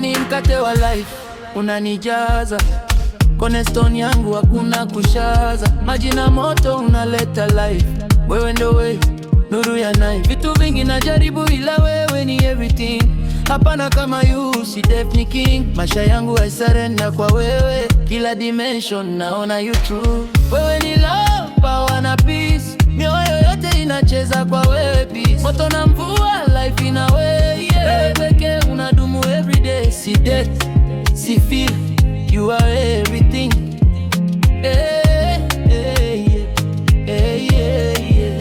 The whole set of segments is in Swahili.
Wewe ni mkate wa life, unanijaza. Cornerstone yangu, hakuna kushaza. Maji na moto unaleta life. Wewe ndo we, nuru ya night. Vitu vingi najaribu, ila wewe ni everything. Hapana kama you, si death ni king. Maisha yangu I surrender kwa wewe. Kila dimension naona you true. Wewe ni love, power na peace. Mioyo yote inacheza kwa wewe, peace. Moto na mvua, life ina way, yeah. Wewe pekee unadumu everyday. Si death, si fear, you are everything. Hey, hey, yeah. Hey, yeah, yeah.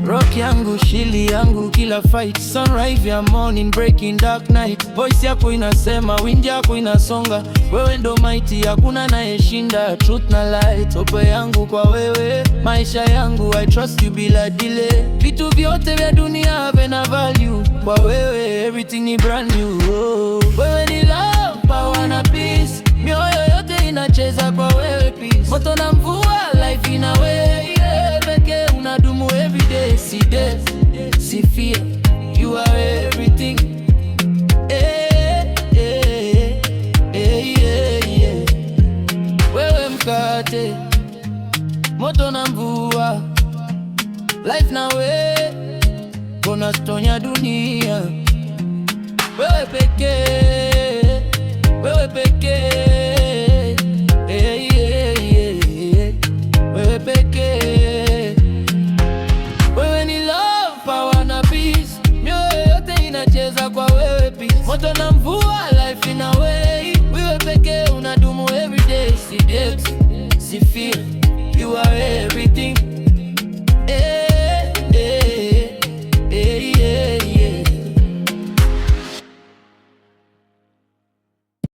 Rock yangu, shield yangu, kila fight. Sunrise ya morning, breaking dark night. Voice yako inasema, wind yako inasonga. Wewe ndo mighty, hakuna anayeshinda. Truth na light, hope yangu kwa wewe. Maisha yangu, I trust you bila delay. Vitu vyote vya dunia vina value kwa wewe, everything ni brand new. Oh. Wewe ni love, power na peace. Mioyo yote inacheza kwa wewe, peace. Moto na mvua, life ina way, yeah. Pekee unadumu everyday. Si death, si fear, you are everything. Hey, hey, hey, yeah, yeah. Wewe mkate, moto na mvua, life na we, cornerstone ya dunia. Wewe pekee, wewe pekee, hey, yeah, yeah. Wewe pekee. Wewe ni love, power na peace. Mioyo yote inacheza kwa wewe, peace. Moto na mvua, life ina way. Wewe pekee unadumu everyday. Si death, si fear, you are everything.